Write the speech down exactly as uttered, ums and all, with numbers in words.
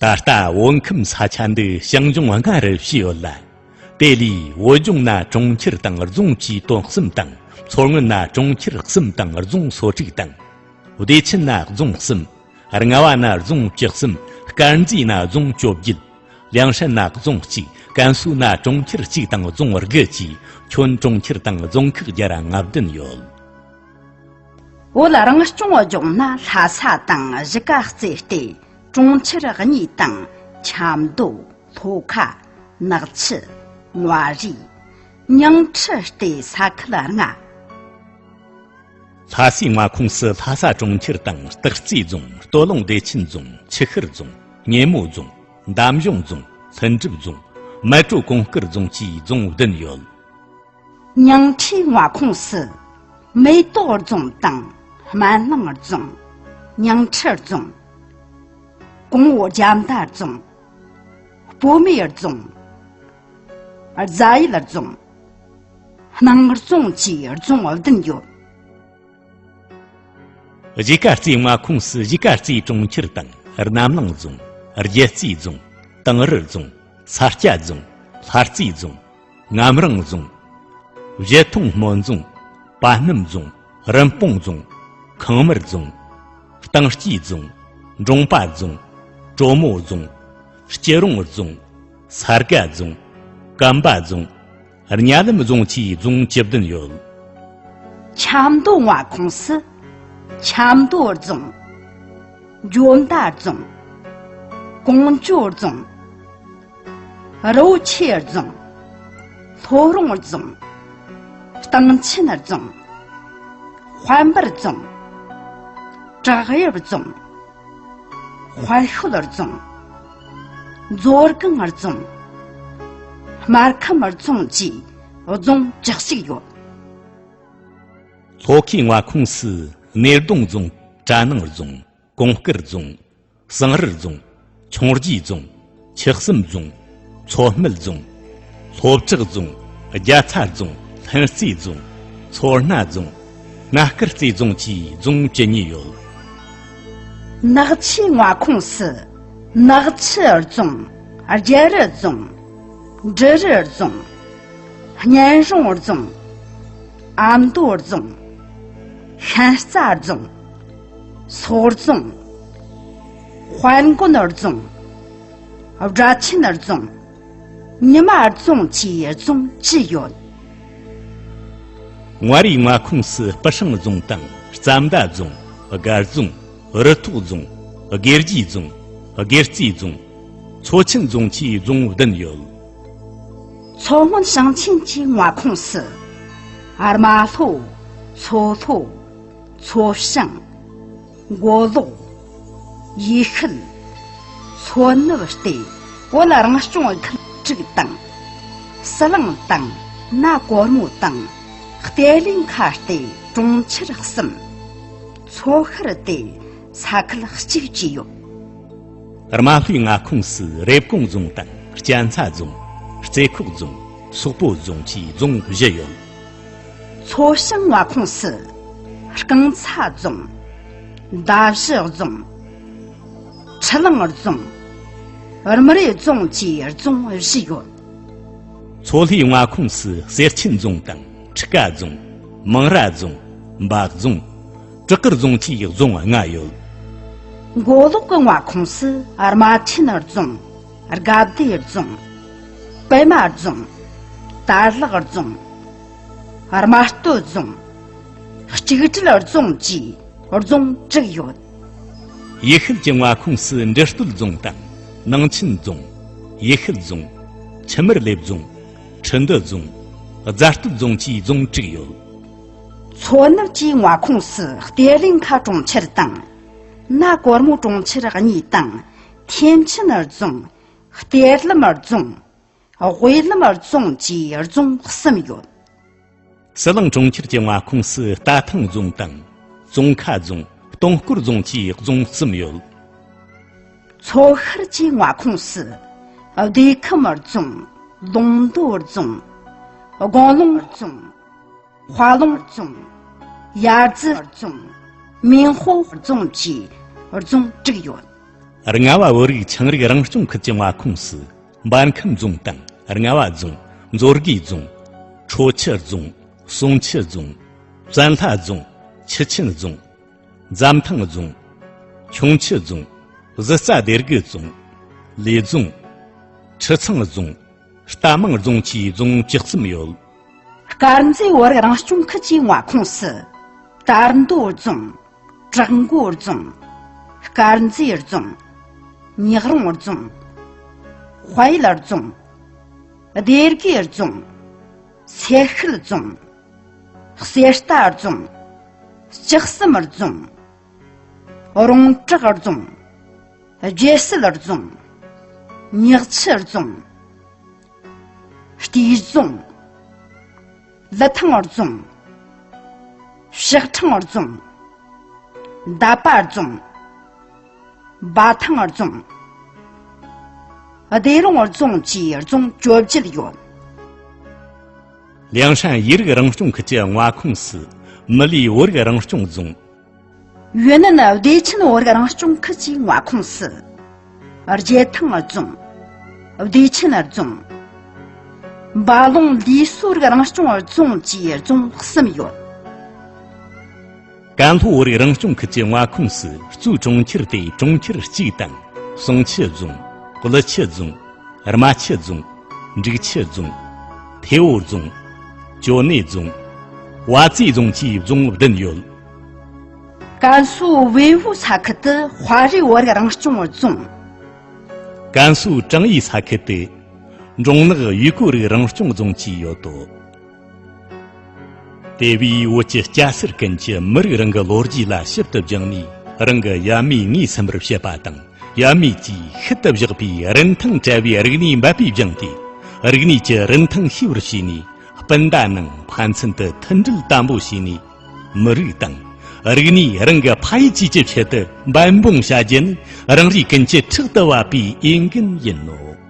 ད་ལྟ་བོད་ཁམས་ས་ཆ་འདི་ཞིང་ལྗོངས་ལྔ་རུ་ཕྱེ་ཡོད་ལ། དེ་ལས་བོད་ལྗོངས་ན་གྲོང་ཁྱེར་དང་རྫོང་བཅས་དོན་གསུམ་དང་། མཚོ་སྔོན་ན་གྲོང་ཁྱེར་གསུམ་དང་རྫོང་སོ་དྲུག་དང་། བདེ་ཆེན་ན་རྫོང་གསུམ། རྔ་བ་ན་རྫོང་བཅུ་གསུམ། དཀར་མཛེས་ན་རྫོང་བཅོ་བརྒྱད། ལིའང་ཧྲན་ན་རྫོང་གཅིག། ཀན་སུའུ་ན་གྲོང་ཁྱེར་གཅིག་དང་རྫོང་དགུ་བཅས་ཁྱོན་གྲོང་ཁྱེར་དང་རྫོང་ཁག་བརྒྱ་ར་ལྔ་བདུན་ཡོད། བོད་རང་སྐྱོང་ལྗོངས་ན་ལྷ་ས་དང་གཞིས་ཀ་རྩེ་སྟེ་གྲོང་ཁྱེར་གཉིས་དང་། ཆབ་མདོ། ལྷོ་ཁ། ནག་ཆུ། མངའ་རིས། ཉིང་ཁྲི་སྟེ་ས་ཁུལ་ལྔ། ལྷ་སའི་མངའ་ཁོངས་སུ་ལྷ་ས་གྲོང་ཁྱེར་དང་སྟག་རྩེ་རྫོང་། སྟོད་ལུང་བདེ་ཆེན་རྫོང་། ཆུ་ཤུར་རྫོང་། སྙེ་མོ་རྫོང་། འདམ་གཞུང་རྫོང་། ལྷུན་གྲུབ་རྫོང་། མལ་གྲོ་གུང་དཀར་རྫོང་བཅས་རྫོང་བདུན་ཡོད། ཉིང་ཁྲིའི་མངའ་ཁོངས་སུ་མེ་ཏོག་རྫོང་དང་སྨན་གླིང་རྫོང་། ཉིང་ཁྲི་རྫོང་། གོང་འོག་རྒྱ་མདའ་རྫོང་། སྤོ་མེ་རྫོང་། རྫ་ཡུལ་རྫོང་། སྣང་རྫོང་བཅས་རྫོང་བདུན་ཡོད། གཞིས་ཀ་རྩེའི་མངའ་ཁོངས་སུ་གཞིས་ཀ་རྩེའི་གྲོང་ཁྱེར་དང་། རྣམ་གླིང་རྫོང་། རྒྱལ་རྩེ་རྫོང་། དིང་རི་རྫོང་། ས་སྐྱ་རྫོང་། ལྷ་རྩེ་རྫོང་། ངམ་རིང་རྫོང་། བཞད་མཐོང་སྨོན་རྫོང་། པ་སྣམ་རྫོང་། རིན་སྤུངས་རྫོང་། ཁང་དམར་རྫོང་། གཏིང་སྐྱེས་རྫོང་། འབྲོང་པ་རྫོང་། གྲོ་མོ་རྫོང་། སྐྱིད་རོང་རྫོང་། ས་དགའ་རྫོང་། གམ་པ་རྫོང་། གཉའ་ལམ་རྫོང་བཅས་རྫོང་བཅུ་བདུན་ཡོད། ཆབ་མདོ་མངའ་ཁོངས་སུ་ཆབ་མདོ་རྫོང་། འཇོ་མདའ་རྫོང་། ཀོང་ཇོ་རྫོང་། རི་བོ་ཆེ་རྫོང་། ལྷོ་རོང་རྫོང་། སྟེང་ཆེན་རྫོང་། དཔལ་འབར་རྫོང་། བྲག་གཡབ་རྫོང་། དཔལ་ཤོད་རྫོང་། མཛོ་སྒང་རྫོང་། སྨར་ཁམས་རྫོང་བཅས་རྫོང་བཅུ་གཅིག་ཡོད། ལྷོ་ཁའི་མངའ་ཁོངས་སུ་སྣེ་གདོང་རྫོང་། གྲ་ནང་རྫོང་། གོང་དཀར་རྫོང་། ཟངས་རི་རྫོང་། འཕྱོངས་རྒྱས་རྫོང་། ཆུ་གསུམ་རྫོང་། མཚོ་སྨད་རྫོང་། ལྷོ་བྲག་རྫོང་། རྒྱ་ཚ་རྫོང་། ལྷུན་རྩེ་རྫོང་། མཚོ་སྣ་རྫོང་། སྣ་དཀར་རྩེ་རྫོང་བཅས་རྫོང་བཅུ་གཉིས་ཡོད། ནག་ཆུའི་མངའ་ཁོངས་སུ་ནག་ཆུ་རྫོང་། རྒྱལ་རི་རྫོང་། འབྲི་རུ་རྫོང་། གཉན་རོང་རྫོང་། ཨ་མདོ་རྫོང་། ཤན་རྩ་རྫོང་། སོག་རྫོང་། དཔལ་མགོན་རྫོང་། སྦྲ་ཆེན་རྫོང་། ཉི་མ་རྫོང་བཅས་རྫོང་བཅུ་ཡོད། མངའ་རིས་མངའ་ཁོངས་སུ་སྤུ་ཧྲེང་རྫོང་དང་རྩ་མདའ་རྫོང་། སྒར་རྫོང་། རུ་ཐོག་རྫོང་། དགེ་རྒྱས་རྫོང་། དགེ་རྩེ་རྫོང་། མཚོ་ཆེན་རྫོང་བཅས་རྫོང་བདུན་ཡོད། མཚོ་སྔོན་ཞིང་ཆེན་གྱི་མངའ་ཁོངས་སུ་རྨ་ལྷོ། མཚོ་ལྷོ། མཚོ་བྱང་། མགོ་ལོག་ཡུལ་ཤུལ། མཚོ་ནུབ་སྟེ་བོད་རང་སྐྱོང་ཁུལ་དྲུག་དང་། ཟི་ལིང་དང་། ན་གོར་མོ་དང་། གཏེར་ལེན་ཁ་སྟེ་གྲོང་ཁྱེར་གསུམ། མཚོ་ཤར་སྟེ་ས་ཁུལ་གཅིག་བཅས་ཡོད། རྨ་ལྷོའི་མངའ་ཁོངས་སུ་རེབ་གོང་རྫོང་དང་གཅན་ཚ་རྫོང་། རྩེ་ཁོག་རྫོང་། སོག་པོ་རྫོང་བཅས་རྫོང་བཞི་ཡོད། མཚོ་བྱང་མངའ་ཁོངས་སུ་རྐང་ཚ་རྫོང་། མདའ་བཞི་རྫོང་། ཁྲི་ལང་རྫོང་། རྨུ་རེ་རྫོང་བཅས་རྫོང་བཞི་ཡོད། མཚོ་ལྷོའི་མངའ་ཁོངས་སུ་གསེར་ཆེན་རྫོང་དང་ཁྲི་ཀ་རྫོང་། མང་ར་རྫོང་། འབའ་རྫོང་། བྲག་དཀར་རྫོང་བཅས་རྫོང་ལྔ་ཡོད། མགོ་ལོག་གི་མངའ་ཁོངས་སུ་རྨ་ཆེན་རྫོང་། དགའ་བདེ་རྫོང་། པད་མ་རྫོང་། དར་ལག་རྫོང་། རྨ་སྟོད་རྫོང་། གཅིག་སྒྲིལ་རྫོང་བཅས་རྫོང་དྲུག་ཡོད། ཡུལ་ཤུལ་གྱི་མངའ་ཁོངས་སུ་འབྲི་སྟོད་རྫོང་དང་ནང་ཆེན་རྫོང་། ཡུལ་ཤུལ་རྫོང་། ཆུ་དམར་ལེབ་རྫོང་། ཁྲི་འདུ་རྫོང་། རྫ་སྟོད་རྫོང་བཅས་རྫོང་དྲུག་ཡོད། མཚོ་ནུབ་ཀྱི་མངའ་ཁོངས་སུ་གཏེར་ལེན་ཁ་གྲོང་ཁྱེར་དང་། ན་གོར་མོ་གྲོང་ཁྱེར་གཉིས་དང་། ཐེམ་ཆེན་རྫོང་། གཏེར་ལམ་རྫོང་། དབུས་ལམ་རྫོང་བཅས་རྫོང་གསུམ་ཡོད། ཟི་ལིང་གྲོང་ཁྱེར་གྱི་མངའ་ཁོངས་སུ་རྟ་ཐང་རྫོང་དང་། ཙོང་ཁ་རྫོང་། སྟོང་སྐོར་རྫོང་བཅས་རྫོང་གསུམ་ཡོད། མཚོ་ཤར་གྱི་མངའ་ཁོངས་སུ་བདེ་ཁམས་རྫོང་། ལུང་མདོ་རྫོང་། དགོན་ལུང་རྫོང་། དཔའ་ལུང་རྫོང་། ཡ་རྫི་རྫོང་། མིན་ཧོ་རྫོང་བཅས་རྫོང་དྲུག་ཡོད། རྔ་བ་བོད་རིགས་ཆའང་རིགས་རང་སྐྱོང་ཁུལ་གྱི་མངའ་ཁོངས་སུ། འབར་ཁམས་རྫོང་དང་རྔ་བ་རྫོང་། མཛོད་དགེ་རྫོང་། ཁྲོ་ཆུ་རྫོང་། གསུང་ཆུ་རྫོང་། བཙན་ལྷ་རྫོང་། ཆུ་ཆེན་རྫོང་། འཛམ་ཐང་རྫོང་། ཁྱུང་ཆུ་རྫོང་། གཟི་རྩ་སྡེ་དགུ་རྫོང་། ལས་རྫོང་། ཁྲི་ཚང་རྫོང་། རྟ་མང་རྫོང་བཅས་རྫོང་བཅུ་གསུམ་ཡོད། དཀར་མཛེས་བོད་རིགས་རང་སྐྱོང་ཁུལ་གྱི་མངའ་ཁོངས་སུ། དར་མདོ་རྫོང་། བྲག་འགོ་རྫོང་། དཀར་མཛེས་རྫོང་། ཉག་རོང་རྫོང་། དཔལ་ཡུལ་རྫོང་། སྡེ་དགེ་རྫོང་། སེ་ཤུལ་རྫོང་། གསེར་རྟ་རྫོང་། ལྕགས་ཟམ་རྫོང་། རོང་བྲག་རྫོང་། རྒྱལ་སྲིད་རྫོང་། ཉག་ཆུ་རྫོང་། སྟེས་རྫོང་། ལི་ཐང་རྫོང་། ཕྱག་ཕྲེང་རྫོང་། འདབ་པ་རྫོང་། འབའ་ཐང་རྫོང་། སྡེ་རོང་རྫོང་བཅས་རྫོང་བཅོ་བརྒྱད་ཡོད། ལིའང་ཧྲན་ཡུན་རིང་རང་སྐྱོང་ཁུལ་གྱི་མངའ་ཁོངས་སུ། མི་ལི་བོད་རིགས་རང་སྐྱོང་རྫོང་། ཡུན་ནན་བདེ་ཆེན་བོད་རིགས་རང་སྐྱོང་ཁུལ་གྱི་མངའ་ཁོངས་སུ། རྒྱལ་ཐང་རྫོང་། བདེ་ཆེན་རྫོང་། འབའ་ལུང་ལི་སུའུ་རིགས་རང་སྐྱོང་རྫོང་བཅས་རྫོང་གསུམ་ཡོད། ཀན་ལྷོ་བོད་རིགས་རང་སྐྱོང་ཁུལ་གྱི་མངའ་ཁོངས་སུ་གཙོས་གྲོང་ཁྱེར་ཏེ་གྲོང་ཁྱེར་གཅིག་དང་། གསུང་ཆུ་རྫོང་། ཀླུ་ཆུ་རྫོང་། རྨ་ཆུ་རྫོང་། འབྲུག་ཆུ་རྫོང་། ཐེ་བོ་རྫོང་། ཅོ་ནེ་རྫོང་། ཝ་ཙེ་རྫོང་བཅས་རྫོང་བདུན་ཡོད། ཀན་སུའུ་ཝེ་ཧྥུ་ས་ཁུལ་དུ་དཔའ་རིས་བོད་རིགས་རང་སྐྱོང་རྫོང་། ཀན་སུའུ་ཀྲང་ཡི་ས་ཁུལ་དུ་འབྲོང་ནག་ཡུས་ཀུའུ་རིགས་རང་སྐྱོང་རྫོང་བཅས་ཡོད་དོ། དེ་བས་བོད་ཀྱི་སྐྱ་སེར་ཀུན་གྱིས་མི་རིགས་རང་གི་ལོ་རྒྱུས་ལ་ཞིབ་ཏུ་སྦྱངས་ནས། རང་གི་ཡབ་མེས་ངོས་ཟིན་པར་བྱེད་པ་དང་། ཡབ་མེས་ཀྱིས་ཤུལ་དུ་བཞག་པའི་རིན་ཐང་བྲལ་བའི་རིག་གནས་འབད་པས་སྦྱངས་ཏེ། རིག་གནས་ཀྱི་རིན་ཐང་ཤེས་པར་བྱས་ནས། སྤུན་ཟླ་ནང་ཕན་ཚུན་དུ་མཐུན་སྒྲིལ་དམ་པོ་བྱས་ནས། མི་རིགས་དང་། རིག་གནས་རང་གི་ཕ་ཡུལ་བཅས་ཀྱི་ཆེད་དུ་འབད་འབུངས་བྱ་རྒྱུ་ནི། རང་རེ་ཀུན་གྱི་ཕྲག་ཏུ་བབས་པའི་འོས་འགན་ཡིན་ནོ།